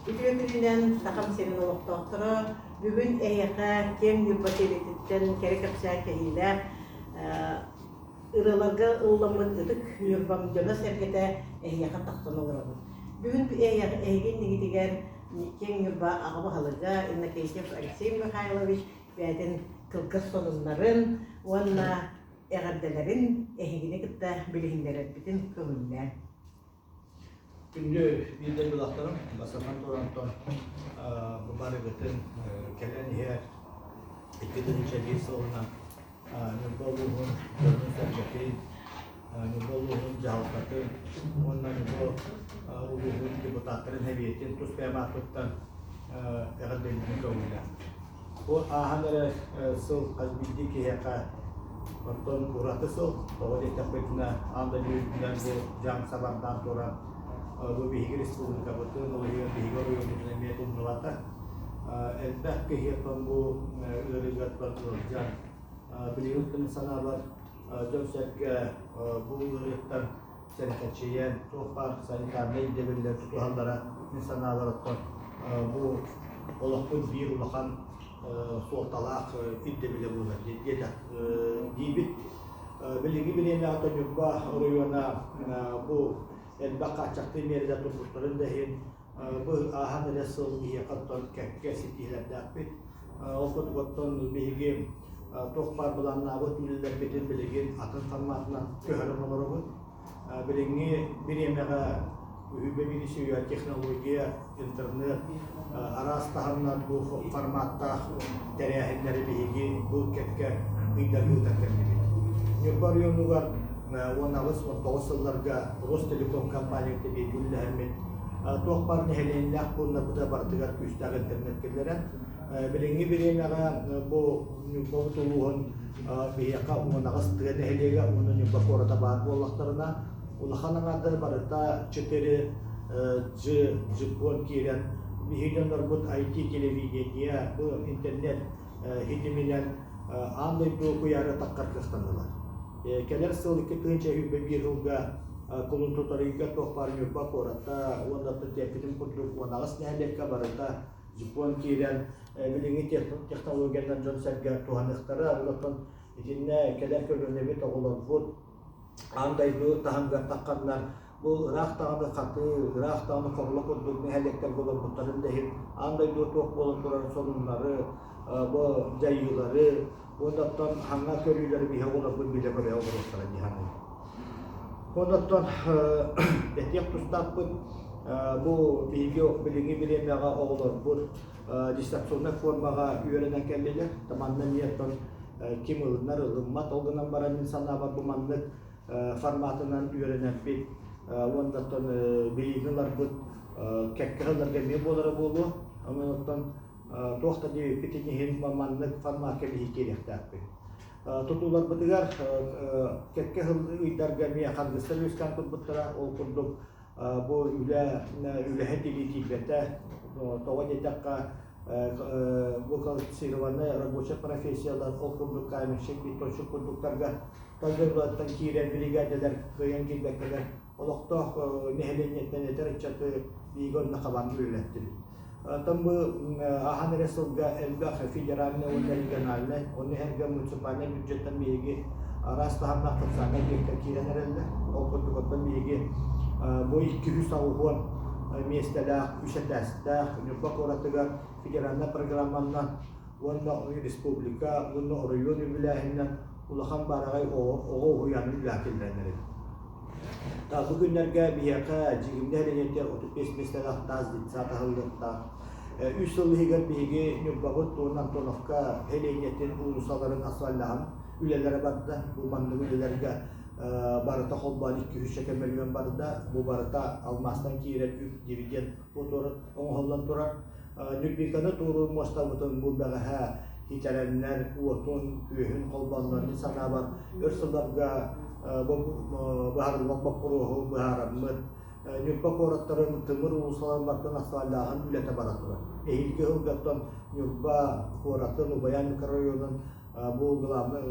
Үтүө күнүнэн Сахам сирин олохтоохторо бүгүн эһиэхэ киэҥ Ньурба сириттэн кэрэ кэпсээн кэһиилээх ырыаларга ылламмыт ытык Ньурбам дьоно-сэргэтэ эһиэхэ тахсан олоробут. Бүгүн эһиги иннигитигэр киэҥ Ньурба аҕа баһылыга Иннокентьев Алексей Михайлович бэйэтин кылгас сонуннарын уонна эҕэрдэлэрин эһигини кытта билиһиннэрэрбитин көҥүллээн. Күндү биир дойдулаахтарым, бастатан туран бу барыгытын кэлэн иһэр 2001 сылынан Ньурба улууһун дьонун-сэргэтин, Ньурба улууһун дьаһалтатын уонна Ньурба улууһун депутаттарын сэбиэтин тус бэйэм ааппыттан эҕэрдэлиибин көҥүлэ. Бу ааһан эрэ сыл хас биирдии киһиэхэ оттон ураты сыл, тоҕо диэтэхпитинэ, аан дойду үрдүнэн бу дьаҥ сабардаан туран, бу биһиги республикабытын, ол иһигэр биһиги оройуоммутун эмиэ тумнубата. Элбэх киһи оттон бу ыарыыга ыалдьан, билигин күн санаабар дьон-сэргэ бу ыарыыттан сэрэхэчийэн, туох баар санитарнай ирдэбиллэр тутуһаллара мин санаабар оттон бу олохпут биир улахан суолталаах ирдэбилэ буолар диэтэх диибит. Билиҥҥи бириэмэҕэ Ньурба оройуона бу элбэх хааччахтыы миэрэлэр турбуттарын да иһин бу ааһан эрэ сыл биһиэхэ оттон кэккэ ситиһиилэрдээхпит. Ол курдук оттон биһиги туох баар былааннаабыт үлэлэрбитин билигин атын форматынан көһөрөн олоробут. Билиҥҥи бириэмэҕэ үһүбэ биирис технология, интернет араас таһымнар бу форматтаах тэрээһиннэри биһиги бу кэккэ ыйдарга ыытан кэллибит. Ньурба оройуонугар 18-19 сылларга Ростелеком компанията бииргэ үлэлэһэммит туох баар нэһилиэнньэлээх пууннарбыта барытыгар күүстээх интернет киллэрэн билиҥҥи бириэмэҕэ бу Ньурбабыт улууһун биһиэхэ 18 тыа нэһилиэгэ уонна Ньурба куората баар буоллахтарына улахан аҥаардара барыта 4 G GPON киирэн биһиги дьоннорбут IT телевидение бу интернет ситиминэн аан дойду куйаары таххар кыахтаннылар. Кэлэр сыл 2021 сылга кулун тутар ыйга туох баар Ньурба куората уонна тэппитим курдук 18 нэһилиэккэ барыта дьуппуон киирэн билиҥҥи технологиянан дьон-сэргэ туһаныахтара. Онтон итиннэ кэлэр көлүөнэбит оҕолорбут аан дойду таһымыгар тахханнар бу ыраах даҕаны хатыы, ыраах даҕаны хорло курдук нэһилиэктэргэ олорбуттарын да иһин аан дойду туох буолан турар сонуннары, бу дьайыылары уонна оттон хаҥа көрүүлэри биһи оҕолорбут билэ-көрө олоруохтара дии саныыбын. Уонна оттон этиэх тустаахпыт бу биһиги билиҥҥи бириэмэҕэ оҕолорбут дистанционнай формаҕа үөрэнэн кэллилэр. Манна эмиэ оттон ким ылынар ылыммат ол гынан баран мин санаабар бу маннык форматынан үөрэнэрбит уонна оттон билиини ыларбыт кэккэ сылларга эмиэ буолара буолуо. Онон оттон туох да диэбиппитин иһин маннык формакка биһиги киириэхтээхпит. Тутууларбытыгар кэккэ сыл ыйдарга эмиэ харгыстар үөскээн турбуттара. Ол курдук бу үлэ үлэһит илии тиийбэтэ. Тоҕо диэтэххэ бу квалифицированнай рабочай профессиялар ол курдук каменщик, бетонщик курдуктарга тас дойдулартан киирэр биригээдэлэр кыайан киирбэккэлэр олохтоох нэһилиэнньэттэн эдэр ыччаты биһиги онно хабан үлэлэттибит. Оттон бу ааһан эрэ сылга элбэх федеральнай уонна региональнай, ону эһэргэ муниципальнай бюджеттан биһиги араас таһымнаах социальнай объектар киирэн эрэллэр. Ол курдук оттон биһиги бу 260 миэстэлээх, үс этээстээх Ньурба куоратыгар федеральнай программанан уонна республика уонна оройуон үбүлээһининэн улахан баараҕай оҕо уһуйаанын үлэҕэ киллэрэн эрэбит. Бу күннэргэ биһиэхэ Дьигимнэ нэһилиэнньэтигэр 35 миэстэлээх таас детсад аһыллыахтаах. Үс сыл иһигэр биһиги Ньурбабыт уонна Антоновка нэһилиэнньэтин уулуссаларын асфальтааһын үлэлэрэ барда. Бу маннык үлэлэргэ барыта холбоон 200 мөлүйүөн барда. Бу барыта алмаастан киирэр үп дивиденд оҥоһуллан турар. Ньурбиканы туоруур муостабытын бу бэҕэһээ кичэрэннэр уотун, күөһүн холбооннор мин санаабар өр сылларга быһаарыллыбат боппуруоһу быһаараммыт Ньурба куораттарын тымыр уулуссаларын бартан асфальтааһын үлэтэ бара турар. Эһиилги сылгаттан Ньурба куоратын Убайаан микрорайонун бу главный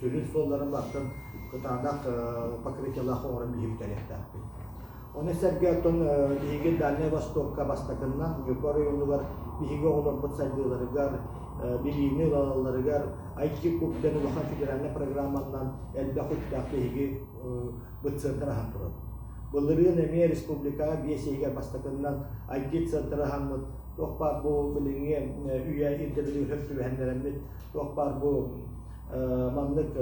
сүрүн суолларын бартан кытаанах покрытиелаах оҥорон биһиги бүтэриэхтээхпит. Ону сэргэ оттон биһиги Дальнай Востокка бастакыннан Ньурба оройуонугар биһиги оҕолорбут сайдыыларыгар, билиини ылалларыгар IT-куб диэн улахан федеральнай программанан элбэх үптээх биһиги быт-центр аһан турабыт. Былырыын эмиэ республикаҕа биэс иһигэр бастакыннан IT-центр аһаммыт, туох баар бу билиҥҥи үйэ ирдэбилигэр сөп түбэһиннэрэммит, туох баар бу маннык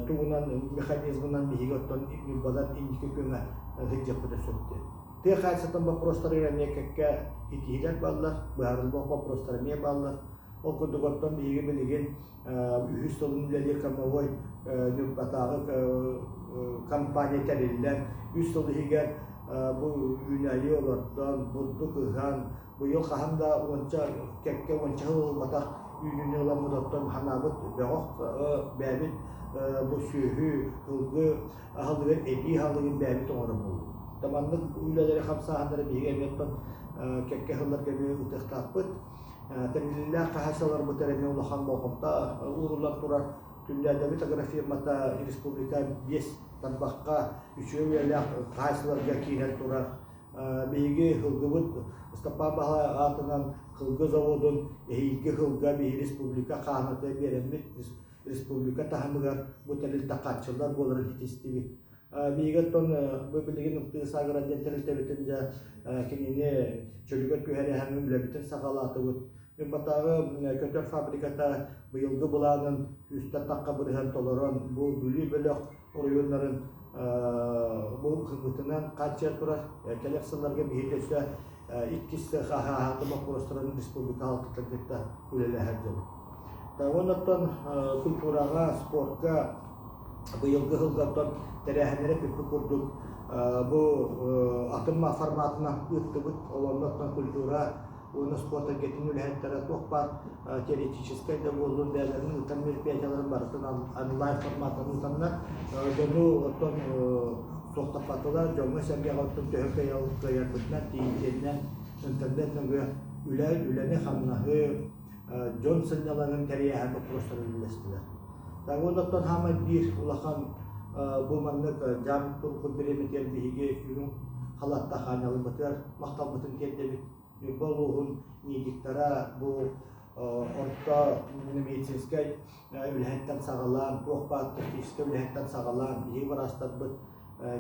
тугунан механизмынан биһиги оттон Ньурбадан инники күҥҥэ сылдьыахпыт сөп диэн. Тыа хаһаайыстыбатын боппуруостарыгар эмиэ кэккэ итиһиилэр бааллар, быһаарыллыбат боппуруостар эмиэ бааллар. Ол курдук оттон биһиги билигин үһүс сылын үлэлиир кормовой Ньурбатааҕы компания тэриллэн, үс сыл иһигэр бу үүнээйи олордон, бурдук ыһан, Быйыл хаһан да уонча кэккэ уонча сыл ылбатах үүнүүнү ыламмыт оттон ханаабыт бөҕөх бэйэбит бу сүөһү, сылгы аһылыгын эбии аһылыгын бэйэбит оҥорор буоллубут. Маннык үлэлэри хамсааһыннары биһиги эмиэ оттон кэккэ сылларга эмиэ ыытыахтаахпыт. Тэриллиилээх хаһаайыстыбаларбытыгар эмиэ улахан болҕомто ууруллан турар. Күннээдэбит агрофирмата республика биэс тарбахха үчүгэй үлэлээх хаһаайыстыбаларга киирэн турар. Биһиги сылгыбыт Ыстапаан Баһылай аатынан сылгы заводун эһиилги сылга биһи республика хааһынатыгар биэрэммит республика таһымыгар бу тэрилтэ хааччыллар буоларын ситистибит. Биһиги оттон бу билигин Ытыы Саагыра диэн тэрилтэбитин дьэ кинини чөлүгэр түһэриһэн үлэбитин саҕалаатыбыт. Ньурбатааҕы көтөр фабриката быйылгы былаанын күүстэн тахха бырыһан толорон бу Бүлүү бөлөх оройуоннарын бу кырбытынан хааччыйан турар. Кэлэр сылларга биһиги өссө иккис хаһааһааты боппуруостарын республика хаалтытын кытта үлэлэһэр дьабыт. Оннуттан культураҕа, спортка быйылгы сылгаттан тэрээһиннэри бүппүт курдук бу атын форматынан ыыттыбыт. Ол оннуттан культура уонна спорт эйгэтин үлэһиттэрэ туох баар теоретическай да буоллун бэйэлэрин ыытар мероприятиеларын барытын онлайн форматынан ыытаннар дьону оттон суохтаппатылар, дьоҥҥо-сэргэҕэ оттон төһө кыайарбытынан тиийимтиэннэн интернет нөҥүө үлэ, үлэни-хамнаһы, дьон сынньалаҥын тэрийээһин боппуруостарын үллэстилэр. Уонна оттон хаамай биир улахан бу маннык дьаам турбут бириэмэтигэр биһиги үрүҥ халааттаах аанньалыммытыгар махталбытын тиэрдэбит. Ньурба улууһун медиктара бу орто медицинскэй үлэһиттэн саҕалаан, туох баар техническэй үлэһиттэн саҕалаан, биһиги быраастарбыт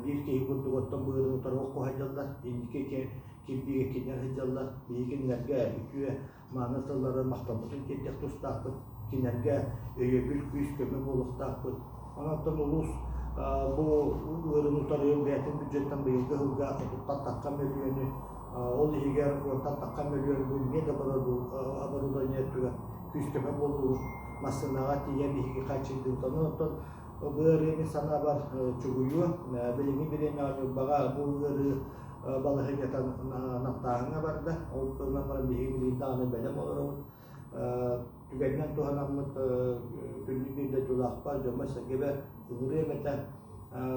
биир киһи курдук оттон быырын утары оххо сылдьаллар, инники кирбиигэ кинилэр сылдьаллар. Биһиги кинилэргэ үтүө мааны тыллары махталбытын тиэрдиэх тустаахпыт, кинилэргэ өйөбүл, күүс-көмө буолуохтаахпыт. Онон улуус бу ыарыыны утары бэйэтин бюджеттан быйылгы сылга отуттан тахха мөлүйүөнү ол иһигэр уонтан тахха мөлүйүөн бу медоборудование өттүгэр күүс-көмө буоллубут. Массыынаҕа тиийэн биһиги хааччыйдыбыт. Онон оттон бу ыарыы мин санаабар чугуйуо. Билиҥҥи бириэмэҕэ Ньурбаҕа бу ыарыы балаһыанньата намтааһыҥҥа барда. Ол гынан баран биһиги билигин даҕаны бэлэм олоробут. Түгэнинэн туһанаммыт күндү биир дойдулаахпар, дьоммор-сэргэбэр ыҥырыам этэ.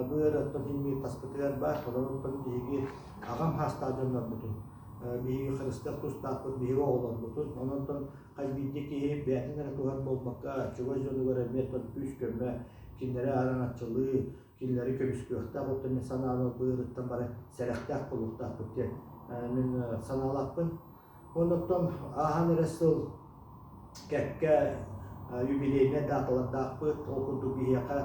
Бу ыарыыттан иҥмит таспытыгар баар, олортон биһиги аҕам саастаах дьоннорбутун, биһиги харыстыах тустаахпыт, биһиги оҕолорбутун. Онон хас биирдии киһи бэйэтин эрэ туһар буолбакка, чугас дьонугар эмиэ күүс-көмө, кинилэри араҥаччылыы, кинилэри көмүскүөхтээх, оттон мин санаабар бу ыарыыттан бары сэрэхтээх буолуохтаахпыт диэн мин санаалаахпын. Оннуттан ааһан эрэ сыл кэккэ юбилейнай дааталардаахпыт. Ол курдук биһиэхэ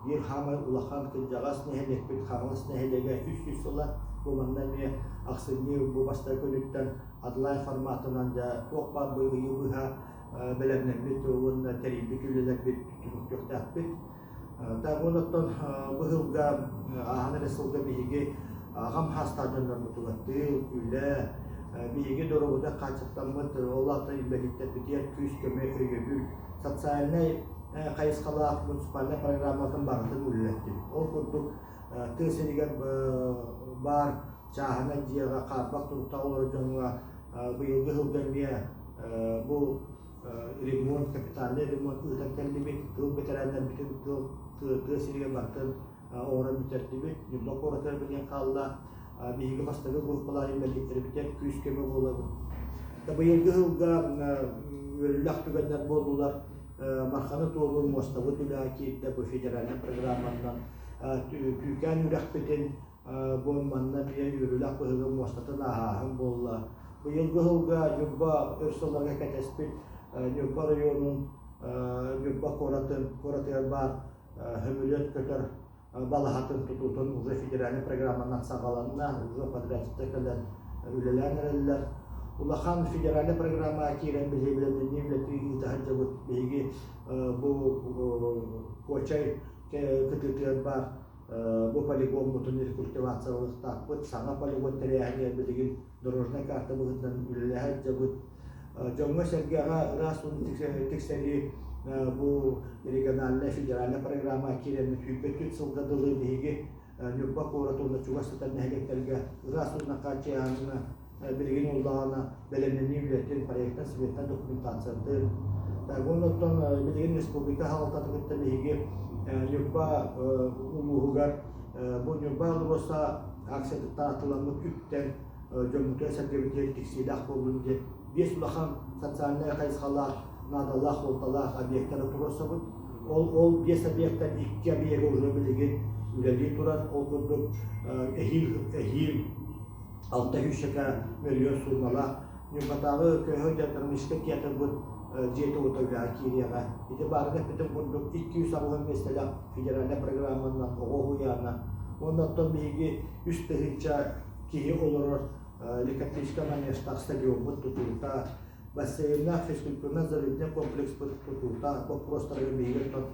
биир хаамай улахан кырдьаҕас нэһилиэкпит Хаҥалас нэһилиэгэ 300 сыла. Бу манна эмиэ ахсынньы бу бастакы күнүттэн онлайн форматынан дьэ туох баар бу ыйы быһа бэлэмнэммит уонна тэрийбит үлэлэрбит түмүктүөхтээхпит. Так оннуттан бу сылга ааһан эрэ сылга биһиги аҕам саастаах дьоннорбутугар тыыл, үлэ, биһиги доруобуйа хааччахтаммыт ол аата инбэлииттэрбитигэр күүс-көмө, өйөбүл, социальнай хайысхалаах муниципальнай программатын барытын үлэлэттибит. Ол курдук тыа сиригэр баар чааһынай дьиэҕэ хаарбах туруктаах олорор дьоҥҥо быйылгы сылга эмиэ бу ремонт, капитальнай ремонт ыытан кэллибит, тыл бэтэрээннэрбитин тыл тыа сиригэр барытын оҥорон бүтэрдибит. Ньурба куоратыгар билигин хаалла. Биһиги бастакы группалаах инбэлииттэрбитигэр күүс-көмө буолабыт. Быйылгы сылга үөрүүлээх түгэннэр буоллулар. Марханы туоруур муостабыт үлэҕэ киирдэ бу федеральнай программанан. Түүкээн үрэхпитин. Бу манна эмиэ үөрүүлээх быһыыга муостатын ааһааһын буолла. Быйылгы сылга Ньурба өр сылларга кэтэспит Ньурба оройуонун Ньурба куоратын куоратыгар баар сөмөлүөт көтөр балаһатын тутуутун уже федеральнай программанан саҕаланна, уже подрядчиттар кэлэн үлэлээн эрэллэр. Улахан федеральнай программаҕа киирэн биһиги бэлэмнэнии үлэтин ыыта сылдьабыт. Биһиги бу Куочай кытыытыгар баар бу полигоммутун рекультивациялыахтаахпыт. Саҥа полигон тэрээһинигэр билигин дорожнай карта быһыытынан үлэлэһэ сылдьабыт. Дьоҥҥо-сэргэҕэ ыраас ууну тиксэрии бу региональнай федеральнай программа киирэммит 104 сылга дылы биһиги Ньурба куорат уонна чугас сытар нэһилиэктэргэ ыраас уунан хааччыйааһыҥҥа билигин уллаҕына бэлэмнэнии үлэтин проектан сметнай документациятын уонна оттон билигин республика салалтатын кытта биһиги Ньурба улууһугар бу Ньурба АЛРОСА акциятыттан атыламмыт үптэн дьоммутугар-сэргэбитигэр тиксиилээх буоллун диэн биэс улахан социальнай хайысхалаах, наадалаах, суолталаах объектары туруорсабыт. Ол, ол биэс объектан икки объега уже билигин үлэлии турар. Ол курдук эһиил, эһиил 600 мөлүйүөн суумалаах Ньурбатааҕы көһө экономическай театрбыт дьиэтэ-уота үлэҕэ киириэҕэ. Ити баарын эппитим курдук 280 миэстэлээх федеральнай программанан оҕо уһуйаана. Уонна оттон биһиги 3000 киһи олорор лекарственскай манежтаах стадиоммут тутуута, бассейннаах физкультурно-оздоровительнай комплекспыт тутуута боппуруостарыгар биһиги оттон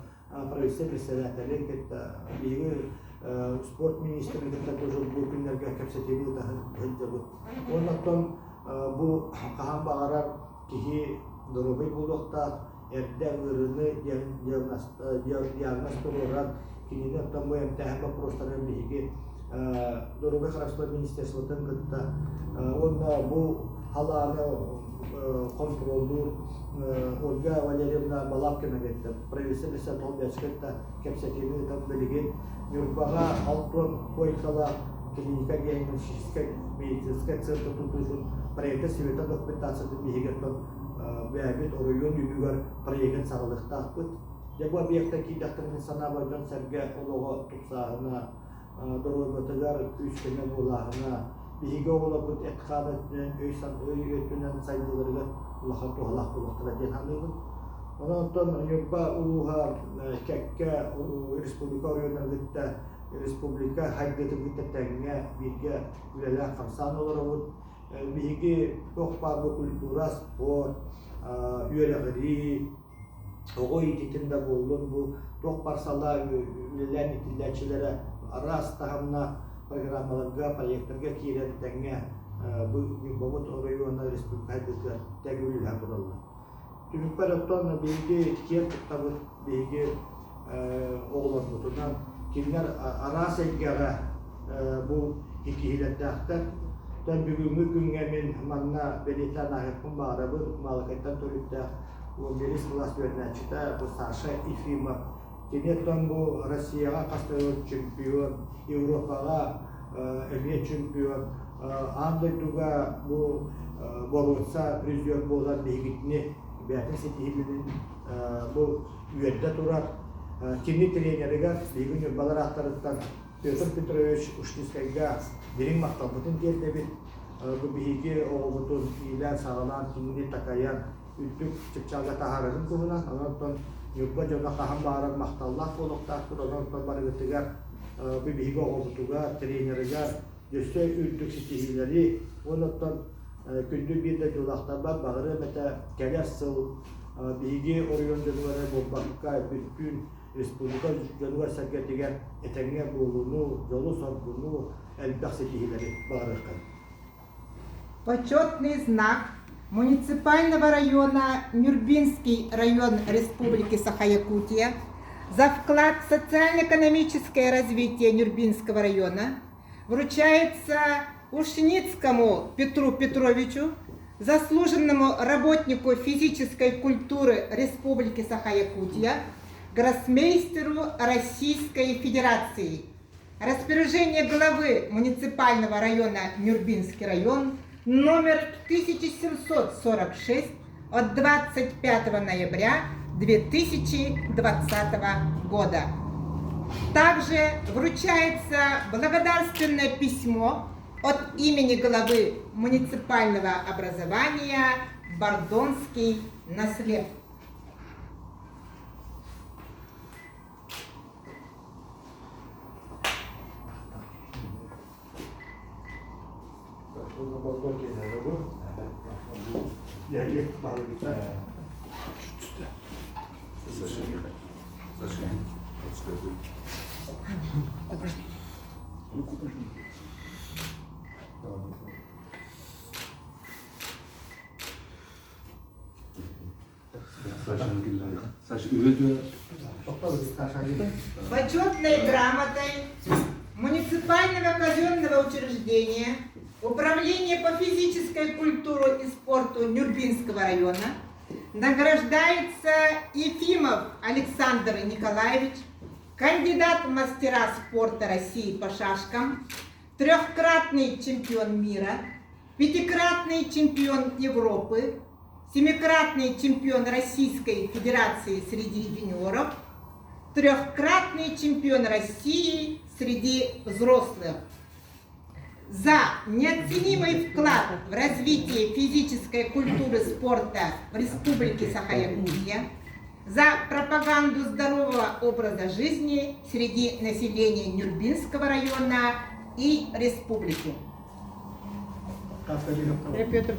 правительство председателин кытта биһиги спорт министрин кытта тоже бу күннэргэ кэпсэтиини ыыта сылдьабыт. Уонна оттон бу хаһан баҕарар киһи доруобай буолуохтаах, эрдэ ыарыыны диагноз туруоран, кинини оттон бу эмтээһин боппуруостарын биһиги доруобуйа харыстабыл министерствотын кытта уонна бу халааны хонтуруоллуур Ольга Валерьевна Балабкина кытта, правительство председатель кытта кэпсэтиини ыытан билигин Ньурбаҕа Алтон койкалаах клиника диагностическай медицинскай центр тутуутун проекта света документациятын биһиги оттон бэйэбит оройуон үбүгэр проегын саҕалыахтаахпыт. Дьэ бу объектар киирдэхтэринэ санаабар дьон-сэргэ олоҕо тупсааһына, доруобуйатыгар күүс-көмө буолааһына, биһиги оҕолорбут эт-хаан өттүнэн, өй өттүнэн сайдыыларыгар улахан туһалаах буолуохтара диэн саныыбын. Онон оттон Ньурба улууһа кэккэ республика оройуоннарын кытта республика хайдыытын кытта тэҥҥэ бииргэ үлэлээн-хамсаан олоробут. Биһиги туох баар бу культура, спорт, үөрэҕирии, оҕо иитиитин да буоллун, бу туох баар салаа үлэлээн иитиллээччилэрэ араас таһымнаах программаларга, проектарга киирэн тэҥҥэ бу Ньурбабыт оройуона республика сайдыытыгар тэҥ үлэлэһэ тураллар. Түмүкпэр оттон биһиги киэн туттабыт, биһиги оҕолорбутунан кинилэр араас эйгэҕэ бу киһилэрдээхтэр. Оттон бүгүҥҥү күҥҥэ мин манна бэлиэтээн ааһыахпын баҕарабын, Маалыкайтан төрүттээх 11 кылаас үөрэнээччитэ бу Саша Ефимов. Кини оттон бу Россияҕа хас да чемпион, Европаҕа эмиэ чемпион, аан дойдуга бу боруонса призер буолан биһигитини бэйэтин ситиһиилэрин бу үөрдэ турар. Кини тренеригэр биһиги ньурбалар ааттарыттан Петр Петрович Ушницкайга дириҥ махталбытын тиэрдэбит. Бу биһиги оҕобутун иилээн-саҕалаан, кинини такайан үрдүк чыпчаалга таһаарарын туһунан. Онон Ньурба дьоно хаһан баҕарар махталлаах буолуохтаахпыт. Онон барыгытыгар бу биһиги оҕобутугар, тренеригэр өссө үрдүк ситиһиилэри уонна оттон күндү биир дойдулаахтарбар баҕарыам этэ кэлэр сыл биһиги оройуон дьонугар эрэ буолбакка бүттүүн республика дьонугар-сэргэтигэр этэҥҥэ буолууну, дьолу-соргуну, элбэх ситиһиилэри баҕарыаххайын. Почетный знак муниципального района Нюрбинский район Республики Саха-Якутия за вклад в социально-экономическое развитие Нюрбинского района вручается Ушницкому Петру Петровичу, заслуженному работнику физической культуры Республики Саха-Якутия, гроссмейстеру Российской Федерации. Распоряжение главы муниципального района Нюрбинский район номер 1746 от 25 ноября 2020 года. Также вручается благодарственное письмо от имени главы муниципального образования Бордонский наслед. Почетной грамотой муниципального казенного учреждения Управление по физической культуре и спорту Нюрбинского района награждается Ефимов Александр Николаевич, кандидат в мастера спорта России по шашкам, трехкратный чемпион мира, пятикратный чемпион Европы, семикратный чемпион Российской Федерации среди юниоров, трехкратный чемпион России среди взрослых. За неоценимый вклад в развитие физической культуры спорта в Республике Саха-Якутия, за пропаганду здорового образа жизни среди населения Нюрбинского района и республики. Петр.